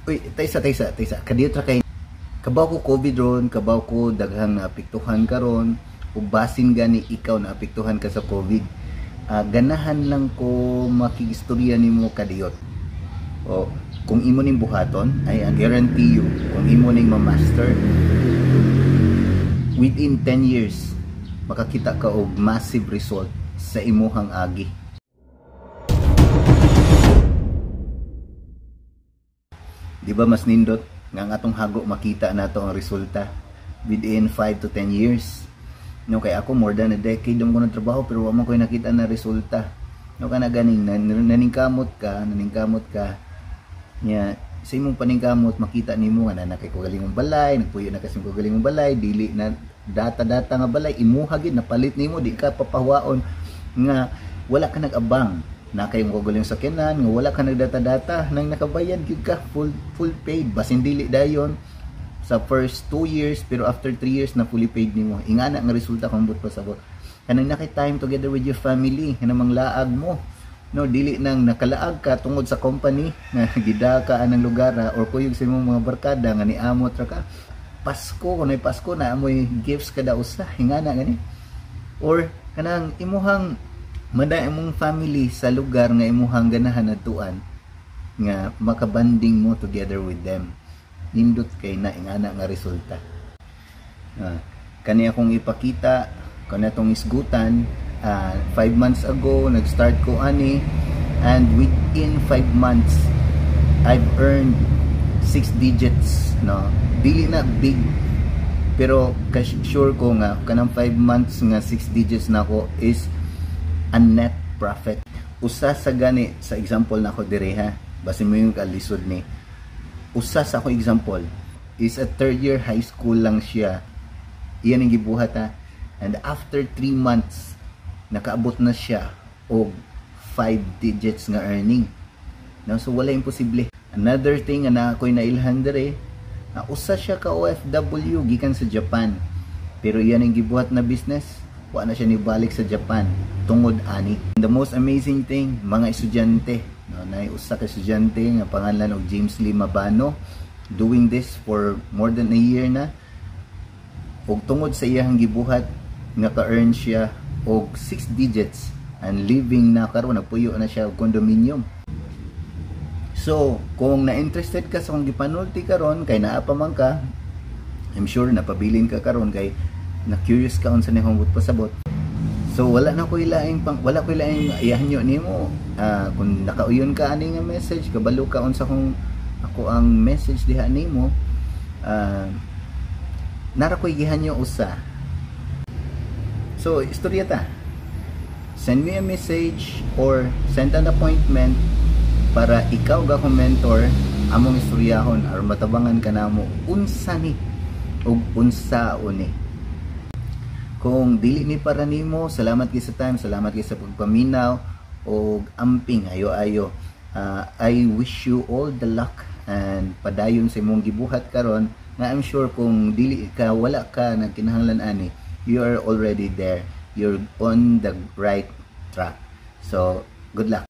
Uy, taysa, taysa, taysa. Kadiyot ra kay kabaw ko COVID ron, kabaw ko daghang naapektuhan karon, ug basin gani ikaw naapektuhan ka sa COVID. Ganahan lang ko makigistorya nimo kadiyot. O kung imo ning buhaton, I guarantee you, kung imo ning ma-master within 10 years, makakita ka og massive result sa imuhang agi. Di ba mas nindot nga ang atong hago makita nato ang resulta within 5 to 10 years? No, kay ako more than a decade ko nagtrabaho pero wa man koy nakita na resulta. No, kana ganing naningkamot ka, naningkamot ka nya sa imong paningkamot makita nimo nga naa kay kaugalingong balay, nagpuyo na kasi kaugalingong balay, dili na data-data nga balay imuha gid napalit nimo, di ka papahuwaon nga wala ka nag-abang na kay mo kaugalingong sakyanan nga wala ka nagdata-data, nang nakabayad gyud ka full paid, basin dili dayon sa first 2 years pero after 3 years na fully paid nimo. Ingana nga resulta kung but pasabot kanang naki time together with your family, kanang manglaag mo, no, dili nang nakalaag ka tungod sa company nga gidaka anang lugar or kuyog sa imong mga barkada nga niamot ra ka. Pasko, kun ay Pasko na amoy gifts kada usa, ingana gani, or kanang imuhang manda imong family sa lugar nga imuhang ganahan adtuan nga makabanding mo together with them. Nindot kay na ingana nga resulta. Kani akong ipakita kani atong isgutan, 5 months ago nag-start ko ani, and within 5 months I've earned 6 digits, no? Dili na big pero sure ko nga kanang 5 months nga 6 digits na ko is a net profit. Usa sa gani sa example nako diri ha, basin mo yung kalisod ni. Usa sa ako example is a third year high school lang siya. Iyan ang gibuhat ha. And after 3 months nakaabot na siya og 5 digits nga earning. No, so wala imposible. Another thing nga na ako'y nailhan diri, usa siya ka OFW gikan sa Japan. Pero iyan ang gibuhat na business, wa na siya nibalik sa Japan tungod ani. And the most amazing thing, mga estudyante, no, nay usa ka estudyante nga pangalan og James Lee Mabano, doing this for more than a year na. Ug tungod sa iyang gibuhat nga ka-earn siya og 6 digits and living na karon, nagpuyo na siya og condominium. So, kung na-interested ka sa kung gipanulti karon kay naa pa man ka, I'm sure napabilin ka karon kay na curious ka unsa ni humot pasabot. So wala na koy laing pang, wala koy laing iyahanyo nimo. Kung nakauyon ka ani nga message, kabalo ka unsa kung ako ang message diha nimo, nara koy gihanyo usa. So istorya ta. Send me a message or send an appointment para ikaw ga akong mentor among istoryahon aron matabangan ka namo unsa ni ug unsa uni. Kung dili ni para nimo, salamat kay sa time, salamat kay sa pagpaminaw og amping ayo-ayo. I wish you all the luck and padayon sa imong gibuhat karon nga I'm sure kung dili ka, wala ka nagkinahanglan ani, you are already there. You're on the right track. So, good luck.